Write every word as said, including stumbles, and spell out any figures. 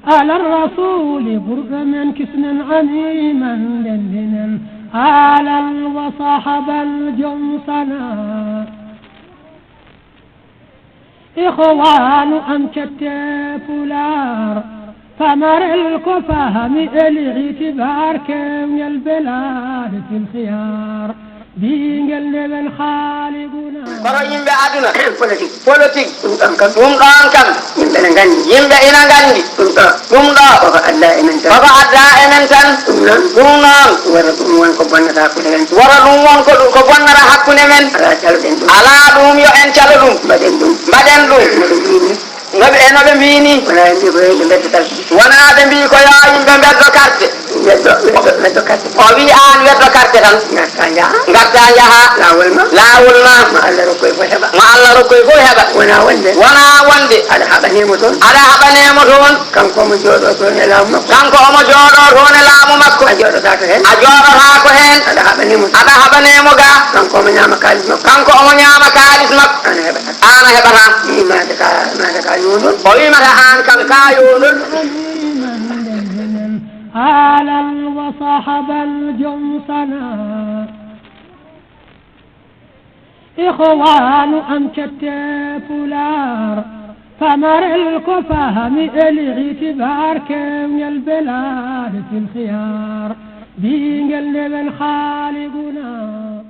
Ala rasuli ɓurɗo men kisnen ami man ndendinen. Alal wa sahabal jom sana. Ikhwanu am cette pular. Pamarel ko fahami eli itibar kewngel belade fil khiyar. Bingel ndewen khaliguna. Kono yimɓe aduna. Politique. Politique. Ɗum ɗon kam. Ɗum ɗon kam. Yimɓe ne nganndi. Yimɓe ina nganndi. Ɗum ɗo. Ɗum ɗo. Koko adda e men tan. Koko adda e men tan. Ɗum noon. Ɗum noon. Wara ɗum won ko bonnata hakkunde men. Wara ɗum won ko, ko bonnata hakkunde men. Alaa caloɗen ɗum. Alaa ɗum yo en calo ɗum. Mbaɗen ɗum. Mbaɗen ɗum. No ɓe mbiyi ni. No ɓe, no ɓe mbiyi ni. Wonaa ɓe mbiyi ko yo yimɓe mbeddo carte. Wonaa ɓe mbiyi ko yo yimɓe mbeddo carte. Weddo, weddo, weddo carte. O wi aan weddo carte tan. Ngarta njaha. Ngarta njaha. Laawol ma. Laawol ma. Mo Allah rokkoy fof heɓa. Mo Allah rokkoy fof heɓa. Wonaa wonde. Wonaa wonde. Aɗa haɓanee mo toon. Aɗa haɓanee mo toon. Kanko omo jooɗoo toon e laamu makko. Kanko omo jooɗoo toon e laamu makko. A jooɗotaako heen. A jooɗotaako heen. Aɗa haɓanee mo. Aɗa haɓanee mo ga. Kanko omo ñaama kaalis makko. Kanko omo ñaama kaalis makko. Aan a heɓataa. Aan a heɓataa. Maa de ka, maa de ka yondol. O wimata aan kam ka yondol. Alal wa sahabal jom sana. Ikhwanu am cette pular. Pamarel ko fahami eli itibar kewngel belade fil khiyar. Bingel ndewen khaliguna.